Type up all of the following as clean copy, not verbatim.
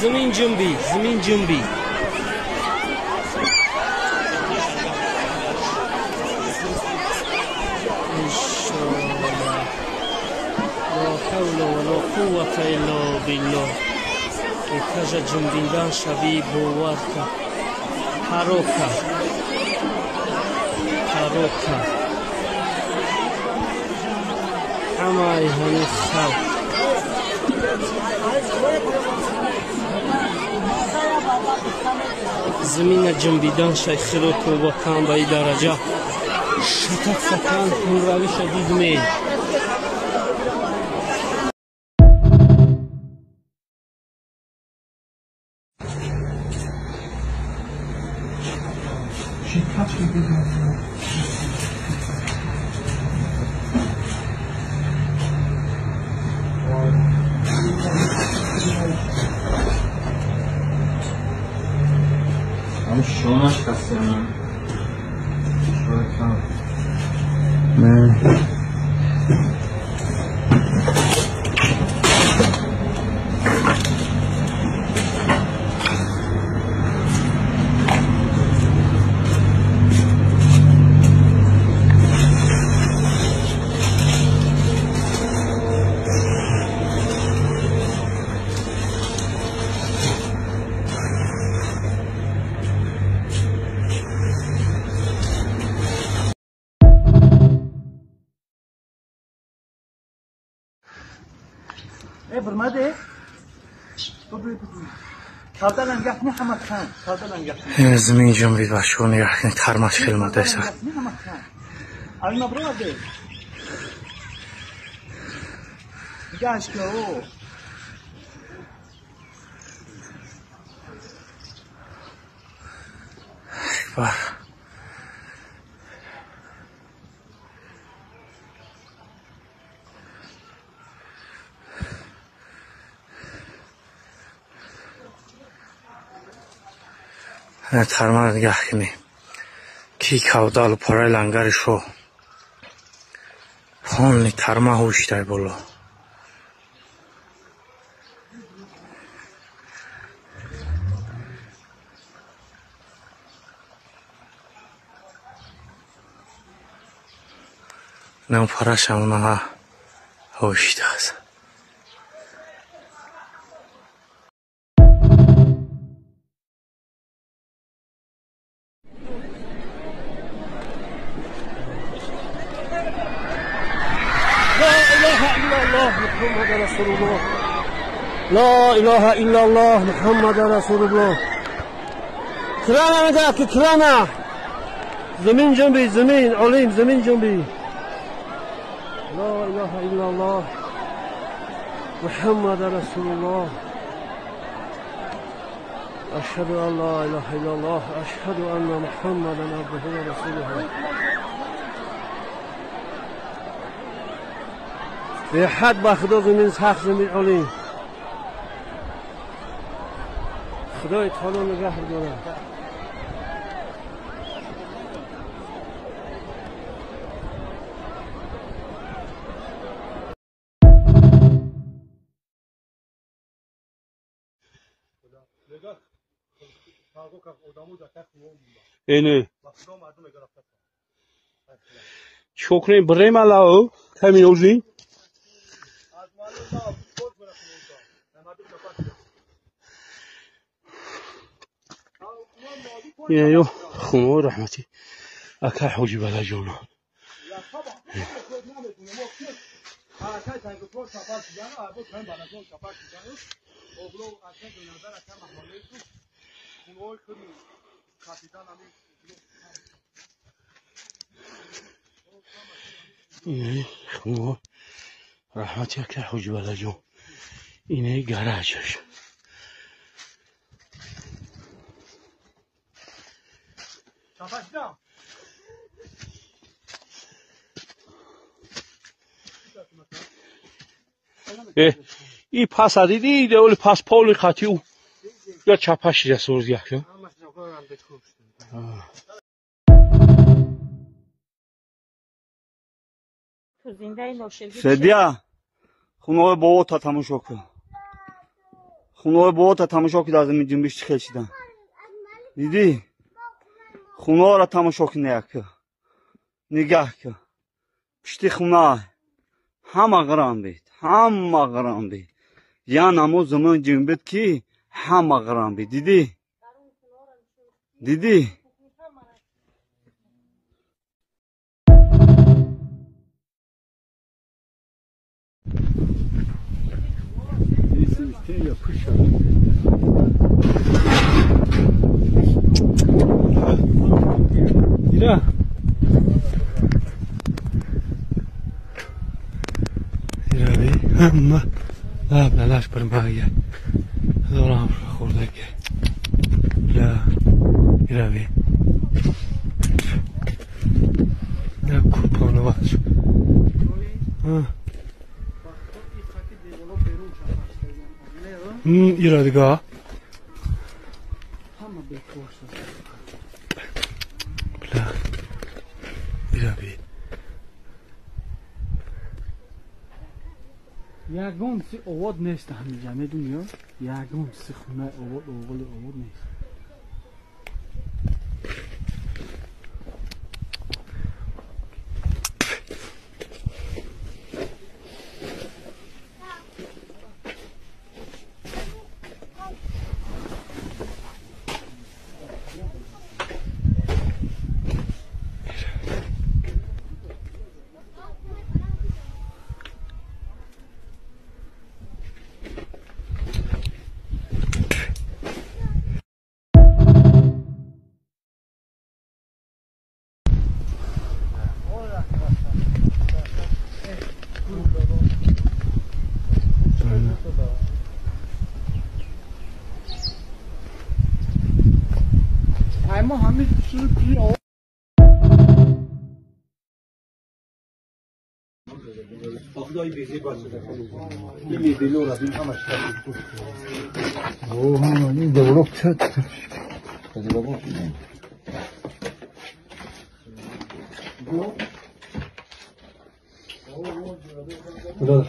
Замин ҷунбӣ, замин ҷунбӣ. Ла ҳавла ва ла қуввата илла биллоҳ. Этажа ҷунбиндан шавӣ, бовар ка. Ҳарока. Ҳарока. Ҳамаи ҳамин халқ. Замина ҷунбидан шай хело тоба кан ба и дараҷа. Шатак сакан хунравиша дидме. Шонаш касем. Не. Замин ҷунбид бачаҳо, нигоҳ кунед, тармаш хел модаеса. Акбар. Тармара нигоҳ кунед, ки кавдалу пораи лангари шо полни тарма ҳушидай боло. Нам парашам ҳушидааст. محمد رسول الله. لا إله إلا الله محمد رسول الله. کرانا میگه که کرانا. زمین جنبی، زمین علیم، زمین جنبی. لا إله إلا الله محمد رسول الله. أشهد أن لا إله إلا الله، أشهد أن محمدا عبده ورسوله. بحد با خدا زمین سخت، زمین عالی. خدای تعالی نگه داره. اینه چوکنیم بریم علاوه کمی اوزی اینه خونه رحمتی اکا حوجی بلا جونا. اینه خونه رحمتی اکا حوجی بلا جون. اینه گراجش. ای پس دیدی ایده پس پول خطی او یا چپش رسول گه. Федя, хонаҳои бобота тамошо кун. Хонаҳои болота тамошо ки дар замин ҷунбиш чӣ хел шидан. Дидӣ? Хонаҳоро тамошо кун яка. Нигаҳ кун. Пушти хона ҳама ғарам бид. Ҳама ғарам бид. Я намо замин ҷунбид ки ҳама ғарам бид. Дидӣ? Дидӣ? Ира. Ира би. Ҳама лаб лалаш бармая. Зорам хӯрдаки. Ла. Ира би. На купонаваш. Ира дига. Ҳама бекор шуд. Бля. Ира би. Ягон си овод нест ҳамиҷа, медунӣ? Ягон си хонаи овод, оғоли овод нест.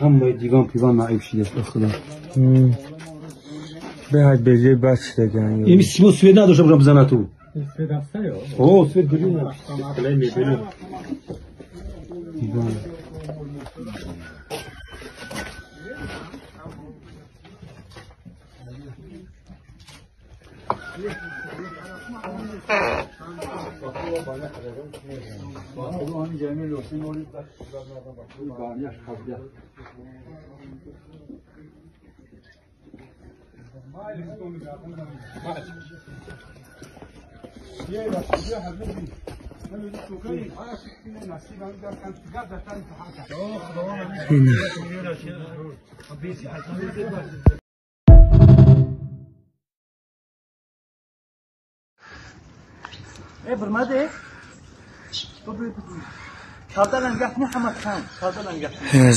ҳамаи диван пиван наиб шидааст ба худо. Беҳад безеб бад шидаган. Ими симо свет надошта бошам бизана ту. О, свет гирӣ. Диван.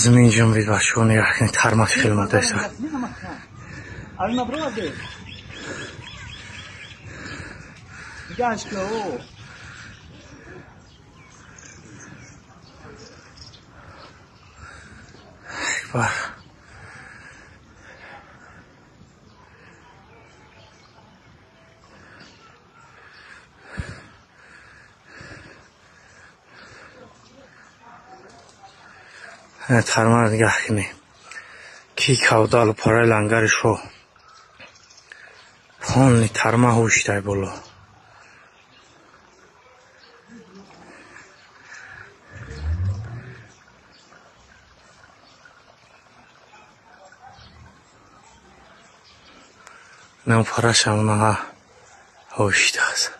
Замин ҷунбид бачаҳо нигаҳ кунед, тармаш хел модаест. Акбар. Тармаро нигаҳ кунед. Ки кавдалу пораи лангари шоҳ. Полни тарма ҳушидай боло. Нам парашам наҳа ҳушидааст.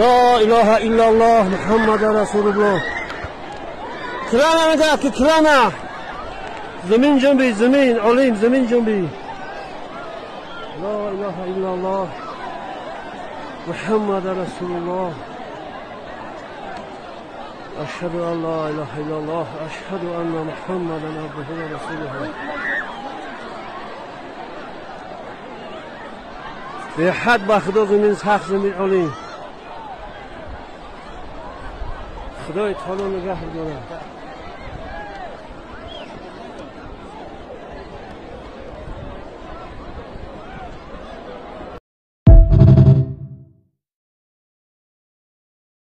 لا إله إلا الله محمد رسول الله. کرانا میده که کرانا. زمین جنبی، زمین علیم، زمین جنبی. لا إله إلا الله محمد رسول الله. أشهد أن لا إله إلا الله، أشهد أن محمدا عبده ورسوله. Беҳад ба худо замин сахт замин олӣ. Худои таоло нигаҳ дорад.